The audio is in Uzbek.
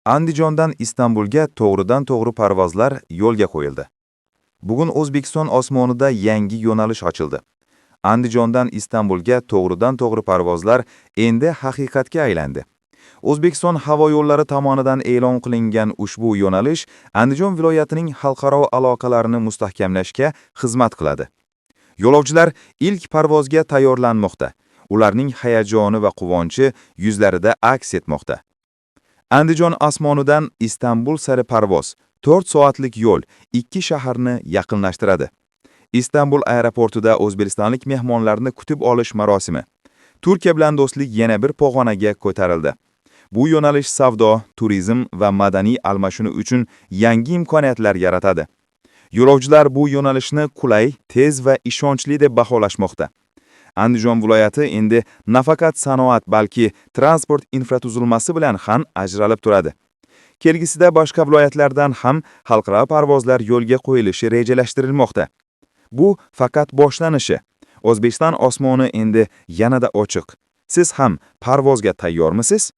Andijondan Istanbulga to'g'ridan-to'g'ri parvozlar yo'lga qo'yildi. Bugun O'zbekiston osmonida yangi yo'nalish ochildi. Andijondan Istanbulga to'g'ridan-to'g'ri parvozlar endi haqiqatga aylandi. O'zbekiston havo yo'llari tomonidan e'lon qilingan ushbu yo'nalish Andijon viloyatining xalqaro aloqalarini mustahkamlashga xizmat qiladi. Yo'lovchilar ilk parvozga tayyorlanmoqda. Ularning hayajoni va quvonchi yuzlarida aks etmoqda. Andijon osmonidan Istanbul sari parvoz 4 soatlik yo'l ikki shaharni yaqinlashtiradi. Istanbul aeroportida o'zbekistonlik mehmonlarni kutib olish marosimi. Turkiya bilan do'stlik yana bir pog'onaga ko'tarildi. Bu yo'nalish savdo, turizm va madaniy almashinuv uchun yangi imkoniyatlar yaratadi. Yo'lovchilar bu yo'nalishni qulay, tez va ishonchli deb baholashmoqda. Andijon viloyati endi nafaqat sanoat, balki transport infratuzilmasi bilan ham ajralib turadi. Kelgusida boshqa viloyatlardan ham xalqaro parvozlar yo'lga qo'yilishi rejalashtirilmoqda. Bu faqat boshlanishi. O'zbekiston osmoni endi yanada ochiq. Siz ham parvozga tayyormisiz?